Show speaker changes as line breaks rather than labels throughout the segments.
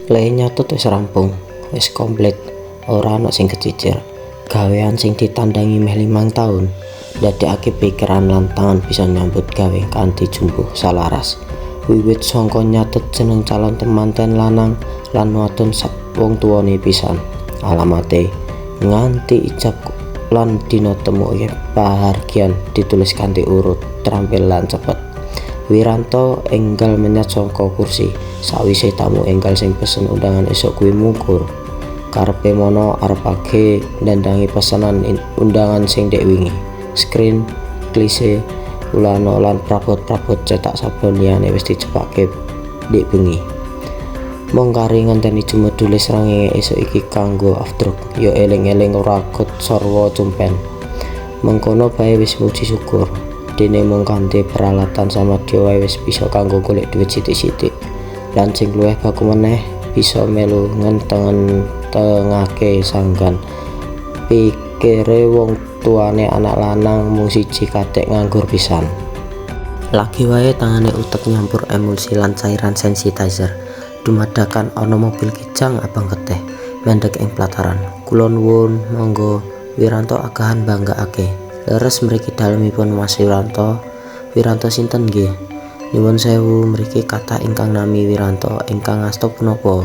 Le nyatet wis rampung, wis komplit, ora ana sing kecicir. Gawean sing ditandangi meh 5 taun, ndadekake pikiran lan tangan bisa nyambut gawe kanthi jumbuh salaras. Wiwit saka nyatet jeneng calon temanten lanang lan wadon sak wong tuwane pisan, alamate, nganti ijab lan dina temu pahargyan ditulis kanthi urut, trampil lan cepet. Wiranto enggal menyat saka kursi sawise tamu enggal sing pesen undangan esuk kuwi mungkur. Karepe mono arepake ndandangi pesenan undangan sing dek wingi. Screen, klise, ulano lan prabot-prabot cetak sablon liyane wis dicepake dek bengi. Mung kari ngenteni jumedule srengenge esuk iki kanggo afdruk, ya eling-eling ragut sarwa cumpen. Mengkono bae wis muji syukur. Dene mung kanthi peralatan samadya wae wis bisa kanggo golek dhuwit sithik-sithik. Lan sing luwih baku meneh bisa melu ngenteng-ngentengake sanggan. Pikire wong tuane anak lanang mung siji kathek nganggur pisan. Lagi wae tangane utek nyampur emulsi lan cairan sensitizer. Dumadakan ana mobil Kijang abang keteh mendhek ing plataran. "Kula nuwun, monggo." Wiranto agahan mbanggaake. "Leres mriki dalemipun Mas Wiranto?" "Wiranto sinten nggih?" "Nyuwun sewu, mriki kathah ingkang nami Wiranto, ingkang ngasta punapa?"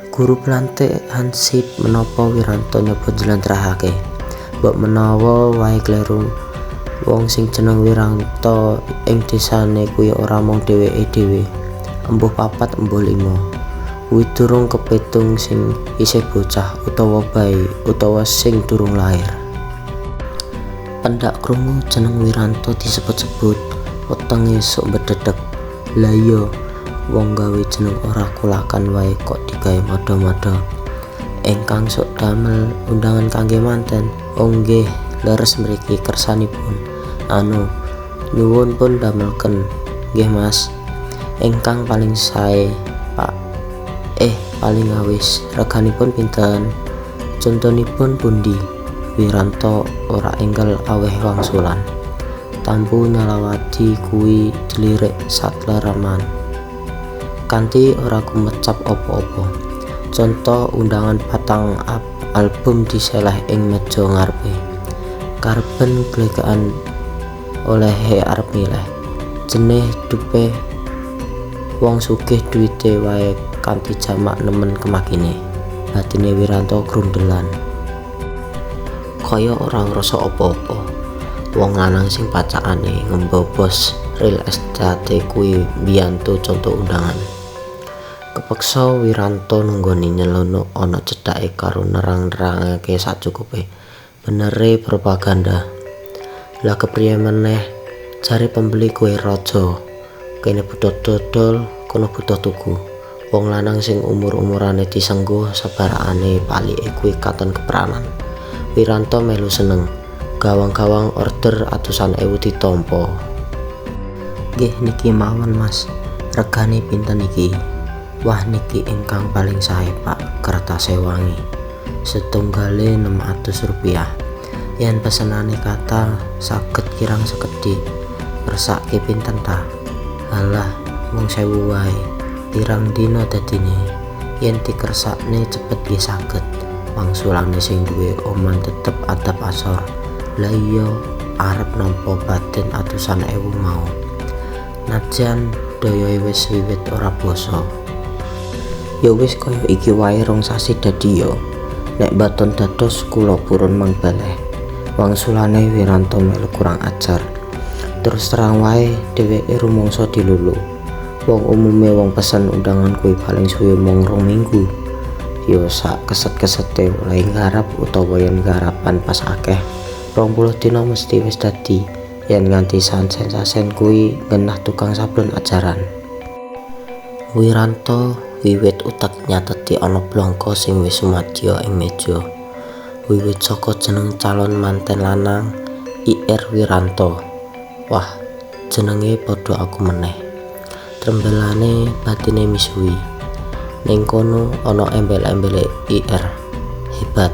Guru pelantik hansip menapa Wiranto nyoba njlentrehake. Mbok menawa wae kleru, wong sing jeneng Wiranto ing desane kuwi ora mung dheweke dhewe. Embuh papat, embuh lima. Kuwi durung kepitung sing isih bocah utawa bayi utawa sing durung lair. Pendak krungu jeneng Wiranto disebut-sebut, wetenge sok mbedhedhek. Lah iya, wong gawe jeneng ora kulakan wae kok digawe madha-madha. "Ingkang sok damel undangan kangge manten?" "Oh nggih, leres mriki kersanipun. Anu, nyuwun pun damelken." "Nggih, Mas. Ingkang paling sae, Pak. Eh, paling awis. Reganipun pinten? Contonipun pundi?" Wiranto ora enggal aweh wangsulan. Tampu nyalawadi kuwi dlirik satlereman. Kanthi ora kumecap apa-apa. Conto undangan patang album diseleh ing meja ngarepe. Karben glegekan olehe arep milih. Jenih dupe wong sugih duwite wae kanthi jamak nemen kemakine. Batine Wiranto grundelan. Kaya ora ngrasa apa-apa. Wong lanang sing pacakane ngembobos real estate kuwi mbiyantu conto undangan. Kepeksa Wiranto nunggoni nyelonok ana cedhake karo nerang-nerangake sacukupe. Benere propaganda. Lah kepriye meneh, jare pembeli kuwi raja. Kene butuh dodol, kono butuh tuku. Wong lanang sing umur-umurane disengguh sabarakane palike kuwi katon kepranan. Wiranto melu seneng. Gawang-gawang order atusan ewu ditampa. "Nggih niki mawon, Mas. Regane pinten niki?" "Wah, niki ingkang paling sae, Pak, kertase wangi. Setunggale Rp600. Yen pesenane kathah saged kirang sekedhik." "Ngersake pinten ta?" "Halah, mung 1000 wae." "Pirang dina dadine?" "Yen dikersakne cepet nggih saged." Wangsulane sing duwe oman tetep adhap asor. Lah iya arep nampa batin atusan ewu mau. Najan dayahe wis wiwit ora basa. "Ya wis kaya iki wae 2 sasi dadi ya. Nek mbaton dados kula purun mang baleh." Wangsulane Wiranto melu kurang ajar. Terus terang wae dheweke rumangsa dilulu. Wong umume wong pesen undangan kuwi paling suwe mung 2 minggu. Ya sak keset-kesete olehe nggarap utawa yen garapan pas akeh, 20 dina mesti wis dadi. Yen nganti sasen-sasen kuwi ngenah tukang sablon ajaran. Wiranto wiwit utek nyateti ana blangka sing wis sumadya ing meja. Wiwit saka jeneng calon manten lanang, Ir Wiranto. "Wah, jenenge padha aku meneh." Trembelane batine misuhi. Ning kono ana embel-embele IR. Hebat.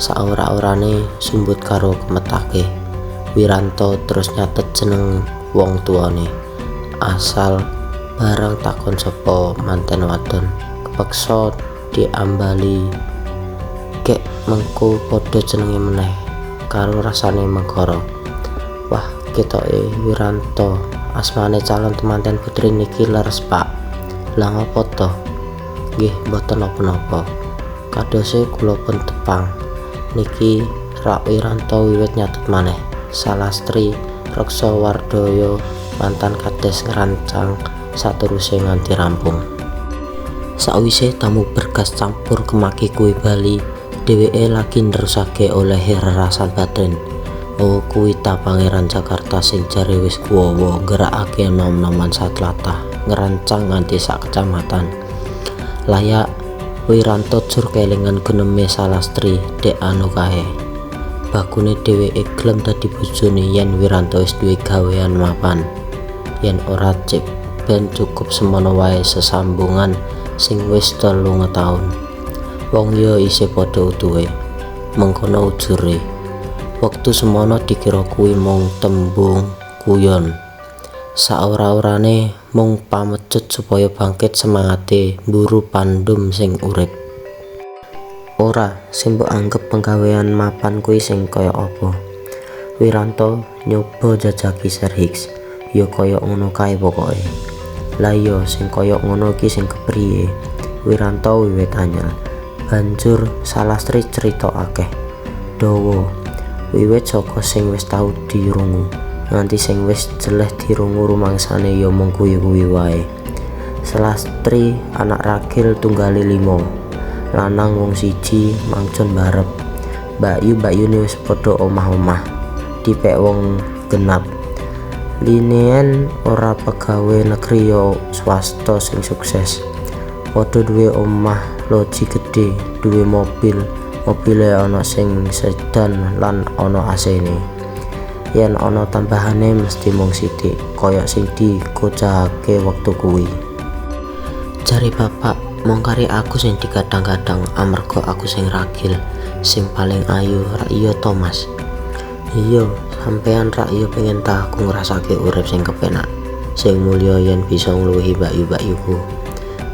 Saora-orane sumbut karo kemetake. Wiranto terus nyatet jeneng wong tuane. Asal barang takon sapa manten wadon. Kepeksa diambali. Gek mengko padha jenenge meneh karo rasane mengkara. Wah, ketoke Wiranto asmane calon temanten putri niki leres, Pak. Lah ngopo to? Nggih mboten napa-napa. Kadose kula pun tepang. Niki rak Wiranto wiwit nyatet maneh. Salastri Reksa Wardaya mantan kades ngrancang sateruse nganti rampung. Sawise tamu bergas campur kemaki kuwi bali, dheweke lagi nerusake olehe rerasan batin. Oh kuwi ta Pangeran Jakarta sing jare wis kuwowo nggerakake nom-noman satlatah ngrancang nganti sak kecamatan. Layak Wiranto jur kelingan guneme Salastri dek anu kae. Bakune dheweke gelem dadi bojone yen Wiranto wis duwe gawean mapan. Yen ora cek ben cukup semono wae sesambungan sing wis 3 taun. Wong ya isih padha utuhe. Mengkono ujure. Wektu semono dikira kuwi mung tembung guyon. Saora-orane mung pamecut supaya bangkit semangate mburu pandum sing urip. Ora, sing mbok anggep penggawean mapan kuwi sing kaya apa? Wiranto nyoba jajaki Serhix, ya kaya ngono kae pokoke. Lah iya sing kaya ngono iki sing kepriye? Wiranto wiwit anyel. Banjur Salastri crita akeh. Dawa, wiwit saka sing wis tau dirungu nganti sing wis jeleh dirungu rumangsane ya mung kuwi-kuwi wae. Salastri anak ragil tunggale 5, lanang wong siji mangcun barep. Mbakyu-mbakyune wis padha omah-omah, dipek wong genap. Lineen ora pegawe negeri ya swasta sing sukses. Padha duwe omah loji gedhe, duwe mobil, mobile ana sing sedan lan ana AC-ne. Yen ana tambahane mesti mung sithik, kaya sing dikocahake wektu kuwi. Jare bapak, mung kari aku sing digadang-gadang amarga aku sing ragil, sing paling ayu, rak iya to, Mas? Iya, sampean rak iya pengen ta aku ngrasake urip sing kepenak, sing mulya yen bisa ngluwihi mbakyu-mbakyuku.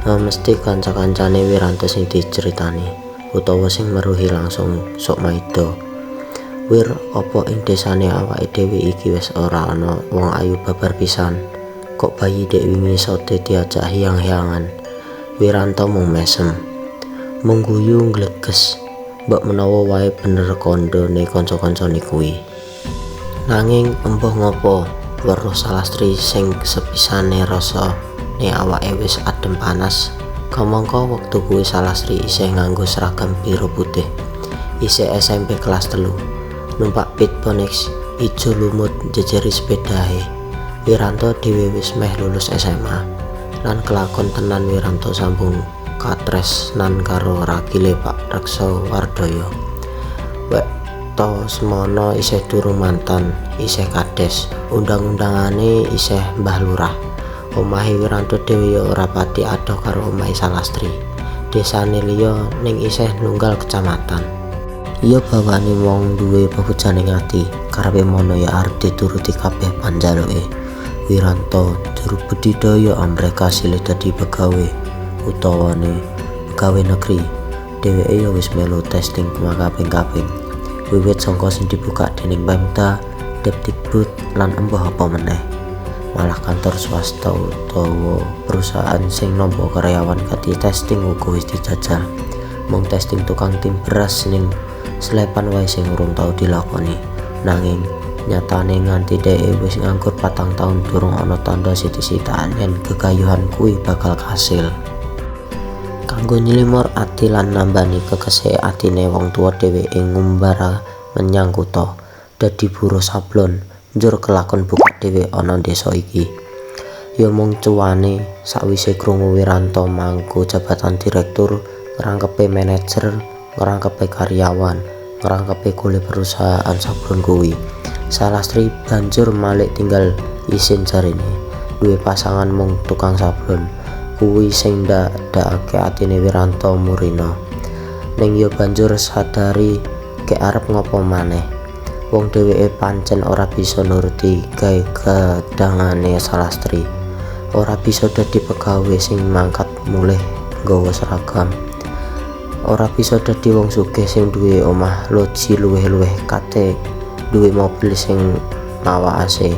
Nah, mesti kanca-kancane Wiranto sing diceritani, utawa sing meruhi langsung sok maida. Wir, apa ing desane awake dhewe iki wis ora ana wong ayu babar pisan? Kok bayi dek wingi sote diajak hiang-hiangan? Wiranto mung mesem, mung guyu ngleges. Mbok menawa wae bener kandhane kanca-kancane kuwi. Nanging embuh ngopo weruh Salastri sing sepisane rasane awake wis adem panas. Kamangka wektu kuwi Salastri isih nganggo seragam biru putih, isih SMP kelas 3, numpak pit Bonex ijo lumut jejeri sepedahe. Wiranto dhewe wis meh lulus SMA lan kelakon tenan Wiranto sambung katresnan karo ragile Pak Reksa Wardaya. Wekto semono isih durung mantan, isih kades, undang-undangane isih Mbah Lurah. Omahe Wiranto dhewe ya ora pati adoh karo omahe Salastri. Desane liya ning isih nunggal kecamatan. Iya bawane wong duwe pepujaning ati, karepe mono ya arep dituruti kabeh panjaluke. Wiranto juru budidaya amrih kasilih dadi pegawe utawane pegawe negeri. Dheweke ya wis melu testing makaping-kaping. Wiwit saka sing dibuka dening Pemda, Depdikbud lan embuh apa meneh. Malah kantor swasta utawa perusahaan sing nampa karyawan kanthi testing uga wis dijajal. Mung testing tukang tim beras ning selepan wae sing urung tau dilakoni. Nanging nyatane nganti dheke wis nganggur 4 taun durung ana tandha sithik-sithikan yen gegayuhan kuwi bakal kasil. Kanggo nylimur ati lan nambani kekeseke atine wong tuwa dheweke ngumbara menyang kutha, dadi buruh sablon, njur kelakon buka dhewe ana desa iki. Ya mung cuwane sakwise krungu Wiranto mangku jabatan direktur, ngrangkepe manajer, ngrangkepe karyawan, ngrangkepe kuli perusahaan sablon kuwi. Salastri banjur malik tinggal isin jarene, duwe pasangan mung tukang sablon. Kuwi sing ndadakake atine Wiranto murina. Ning ya banjur sadari gek arep ngopo maneh. Wong dheweke pancen ora bisa nuruti gawe gadangane Salastri. Ora bisa dadi pegawe sing mangkat mulih nggawa seragam. Ora bisa dadi wong sugih sing duwe omah loji luwih-luwih kate duwe mobil sing mawa AC.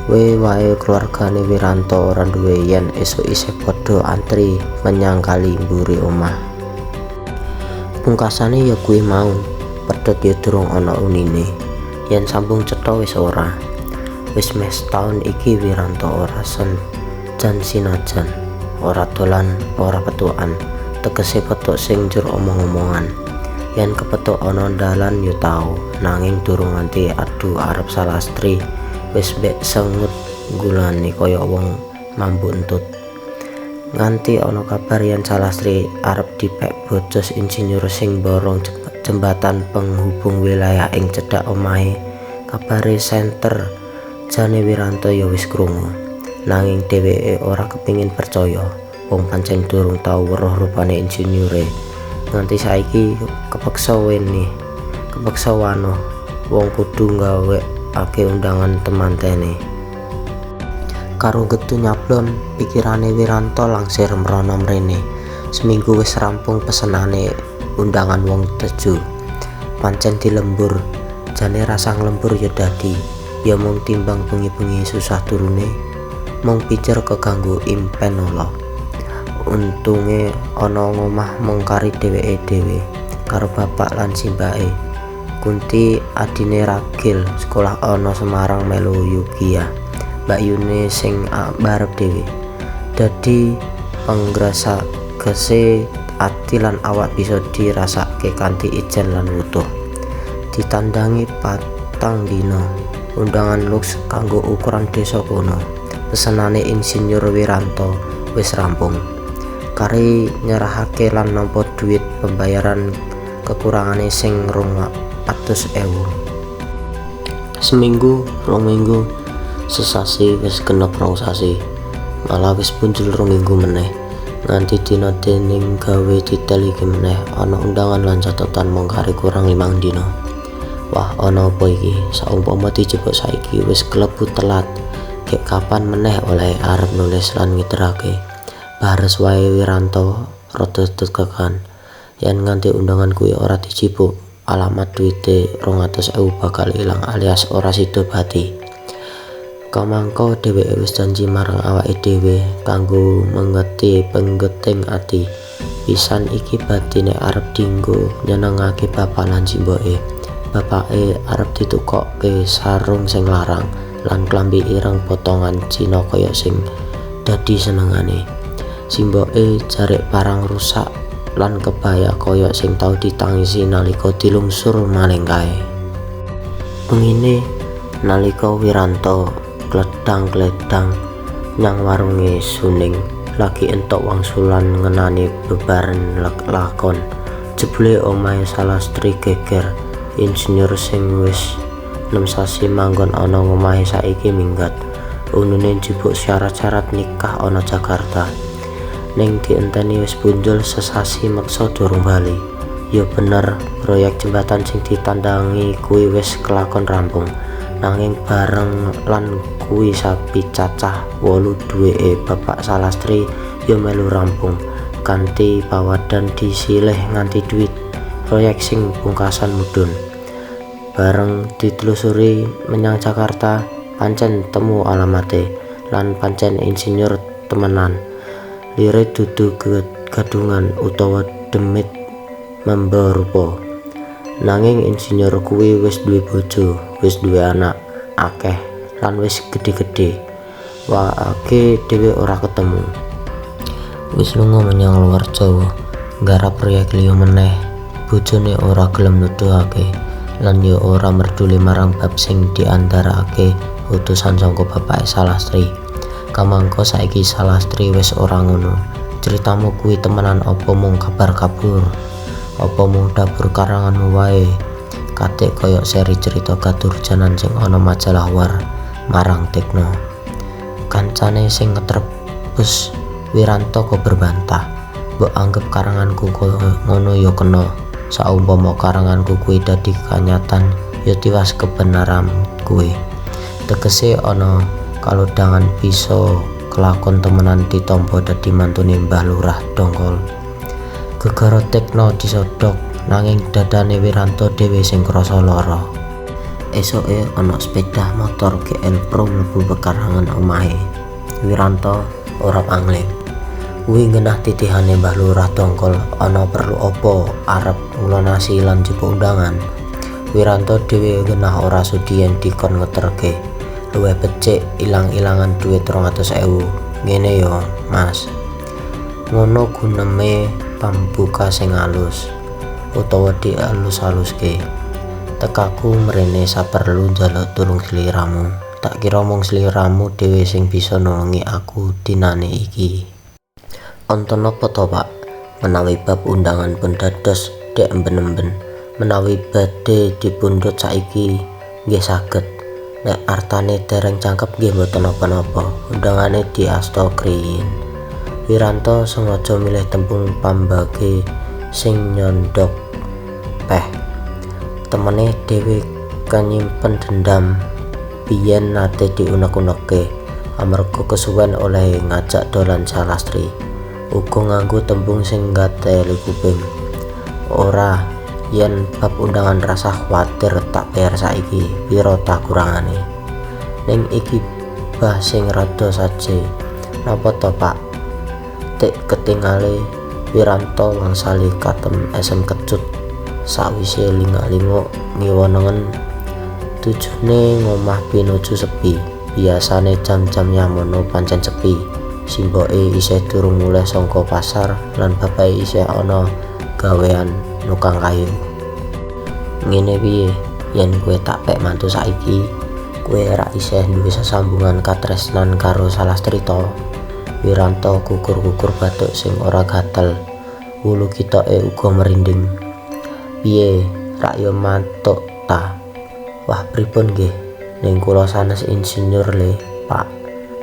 We wae keluargane Wiranto ora duwe yen esuk isih padha antri menyang kali mburi omah. Pungkasane ya kuwi mau, pedhot ya durung ana unine. Yen sambung cetha wis ora. Wis meh setaun iki Wiranto ora senjan sinajan, ora dolan, ora pethukan. Tegese pethuk sing njur omong-omongan. Yen kepethuk ana dalan ya tau, nanging durung nganti adu arep Salastri wis mbek sengut gulane kaya wong mambu entut. Nganti ana kabar yen Salastri arep dipek bojo insinyur sing mborong jembatan penghubung wilayah ing cedhak omahe, kabare senter jane Wiranto ya wis krungu. Nanging dheweke ora kepingin percaya, wong pancen durung tau weruh rupane insinyure. Nganti saiki kepeksa weni, kepeksa wanoh, wong kudu gawekake undangan temantene. Karo getu nyablon, pikirane Wiranto langsir mrono mrene. Seminggu wis rampung pesenane undangan wong teju. Pancen dilembur, jane rasa nglembur ya dadi, ya mung timbang bengi-bengi susah turune, mung pijer keganggu impen ala. Untunge ana ngomah mung kari dheweke dhewe karo bapak lan simbake. Kunti adine ragil sekolah ana Semarang melu Yugia, mbakyune sing mbarep dhewe. Dadi penggrasagese ati lan awak bisa dirasake kanthi ijen lan wutuh. Ditandangi 4 dina undangan lux kanggo ukuran desa kono. Pesenane insinyur Wiranto wis rampung. Kari nyerahake lan nampa duit pembayaran kekurangane sing 200.000. Seminggu, 2 minggu, sesasi wis genep 2 sasi, malah wis punjul 2 minggu meneh. Nganti dina dening gawe detail iki meneh ana undangan lan catatan mung kari kurang 5 dina. Wah, ana apa iki? Saumpama dijebok saiki wis klebu telat. Gek kapan meneh oleh arep nulis lan ngiterake. Bares wae Wiranto rada deg-degan. Yen nganti undangan kuwi ora dijipuk, alamat duwite 200.000 bakal ilang alias ora sida bati. Kamangka dheweke wis janji marang awake dhewe kanggo mengeti penggeting ati. Pisan iki batine arep dinggo nyenengake bapak lan simboke. Bapake arep ditukokke sarung sing larang lan klambi ireng potongan Cina kaya sing dadi senengane. Simboke jarik parang rusak lan kebaya kaya sing tau ditangisi nalika dilungsur maling kae. Pengine nalika Wiranto kledang-kledang nyang warunge Suning lagi entuk wangsulan ngenani bebaren lakon. Jebule omahe Salastri geger. Insinyur sing wis 6 sasi manggon ana ngomahe saiki minggat. Unune njupuk syarat-syarat nikah ana Jakarta. Ning dienteni wis punjul sesasi meksa durung bali. Ya bener, proyek jembatan sing ditandangi kuwi wis kelakon rampung. Nanging bareng lan kuwi sapi cacah 8 duweke bapak Salastri ya melu rampung kanthi pawadan disilih nganti duit proyek sing pungkasan mudhun. Bareng ditelusuri menyang Jakarta, pancen temu alamate lan pancen insinyur temenan. Lire dudu gadungan utawa demit memba rupa. Nanging insinyur kuwi wis duwe bojo, wis duwe anak akeh lan wis gedhe-gedhe. Waake dhewe ora ketemu. Wis lunga menyang luar Jawa, nggarap proyek liya meneh. Bojone ora gelem nuduhake lan ya ora merduli marang bab sing diandharake utusan saka bapake Salastri. Kamangka saiki Salastri wis ora ngono. Critamu kuwi temenan apa mung kabar kabur? Apa mung dapur karanganmu wae? Katik kaya seri cerita kadurjanan sing ana majalah War marang Tekno. Kancane sing ngetrebus Wiranto kok berbantah. Mbok anggep karanganku kaya ngono ya kena. Saumpama karanganku kuwi dadi kanyatan ya tiwas kebenaran kuwi. Tegese ana kalodhangan bisa Kelakon temenan ditampa dadi mantune Mbah Lurah Dongkol. Gegara tekno disodok nanging dadane Wiranto dhewe sing krasa lara. Esuke ana sepeda motor GL Pro mlebu pekarangan omahe. Wiranto ora pangling. Kuwi ngenah titihane Mbah Lurah Dongkol ana perlu apa arep nglunasi lan njupuk undangan. Wiranto dhewe ngenah ora sudi yen dikon ngeterke. Luwih becik ilang-ilangan dhuwit 200.000. Ngene yo, Mas. Ngono guneme pambuka sing alus utawa dialus-aluske. Tekaku mrene saperlu njaluk tulung sliramu. Tak kira mung sliramu dhewe sing bisa nulungi aku dinane iki. Onten napa to, Pak? Menawi bab undangan pun dados dek emben-emben. Menawi badhe dipundhut saiki nggih saged. Nek artane dereng cangkep nggih mboten napa-napa. Undangane diasta kriyin. Wiranto sengaja milih tembung pambage sing nyondhok peh. Temene dhewe kanyimpen dendam biyen nate diunek-unekke amarga kesuwen olehe ngajak dolan Salastri. Uga nganggo tembung sing nggateli kuping. Ora, yen bab undangan rasah kuwatir tak bayar saiki, pira ta kurangane. Ning iki bah sing rada saje. Napa to, Pak? Tik ketingale Wiranto wangsali katem esem kecut sakwise lingak-linguk ngiwa nengen. Tujune ngomah pinuju sepi. Biasane jam-jam yamono pancen sepi. Simboke isih durung mulih saka pasar lan bapake isih ana gawean nukang kayu. Ngene piye yen kowe tak pek mantu saiki, kowe rak isih duwe sesambungan katresnan karo Salastri to? Wiranto gugur-gugur bathuk sing ora gatel. Wulu kitoke uga merinding. Piye, rak yo mantuk ta? Wah, pripun nggih? Ning kula sanes insinyur le, Pak.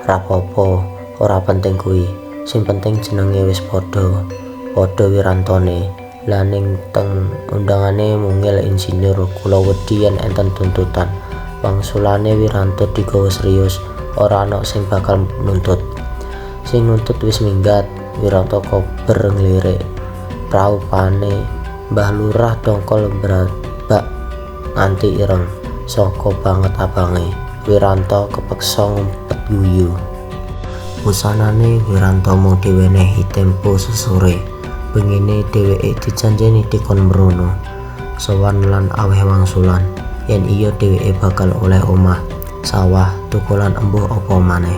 Rapopo, ora penting kuwi. Sing penting jenenge wis padha. Padha Wirantone. Lah ning teng undangane mungil insinyur, kula wedi yen enten tuntutan. Wangsulane Wiranto digawa serius, ora ana sing bakal nuntut. Sing nuntut wis minggat. Wiranto kober nglirik. Praupane Mbah Lurah Dongkol mbrabak nganti ireng. Saka banget abange. Wiranto kepeksa ngumpet guyu. Wusanane Wiranto mung diwenehi tempo sesore. Bengine dheweke dijanjeni dikon mrono, sowan lan aweh wangsulan. Yen iya dheweke bakal oleh omah, sawah, tuku lan embuh apa maneh.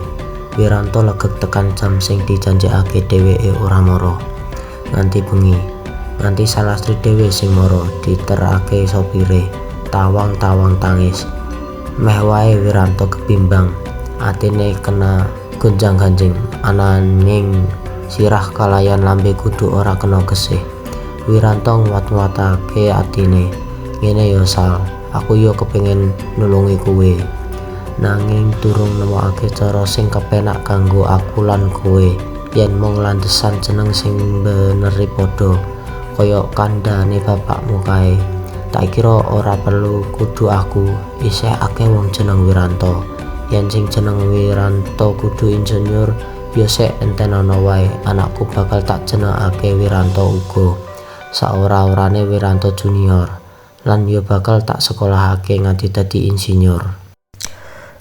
Wiranto legeg tekan jam sing dijanjekake dheweke ora mara. Nganti bengi, nganti Salastri dhewe sing mara diterake sopire, tawang-tawang tangis. Meh wae Wiranto kebimbang, atine kena gonjang-ganjing, ananging sirah kalayan lambe kudu ora kena gesih. Wiranto nguwat-nguwatake atine. Ngene yo Sal, aku yo kepengin nulungi kowe. Nanging durung nemokake cara sing kepenak kanggo aku lan kowe. Yen mung landesan jeneng sing beneri padha, kaya kandhane bapakmu kae. Tak kira ora perlu kudu aku, isih akeh wong jeneng Wiranto. Yen sing jeneng Wiranto kudu insinyur, ya sik entenono wae, anakku bakal tak jenengake Wiranto uga. Saora-orane Wiranto Junior, lan ya bakal tak sekolahake nganti dadi insinyur.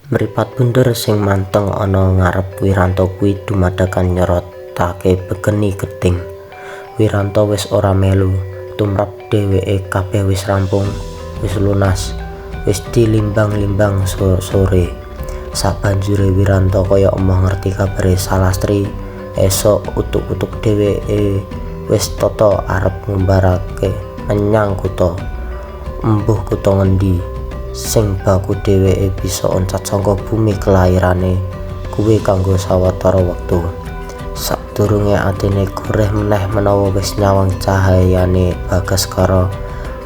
Mripat bunder sing manteng ana ngarep Wiranto kuwi dumadakan nyorotake begeni geting. Wiranto wis ora melu, tumrap dheweke kabeh wis rampung, wis lunas, wis dilimbang-limbang sore. Sabanjure Wiranto kaya emoh ngerti kabare Salastri, esuk utuk-utuk dheweke wis tata arep ngumbarake menyang kutha. Embuh kutha ngendi sing baku dheweke bisa oncat saka bumi kelairane kuwi kanggo sawetara wektu. Sadurunge atine gurih meneh menawa wis nyawang cahayane bagaskara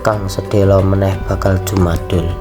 kang sedhela meneh bakal jumadul.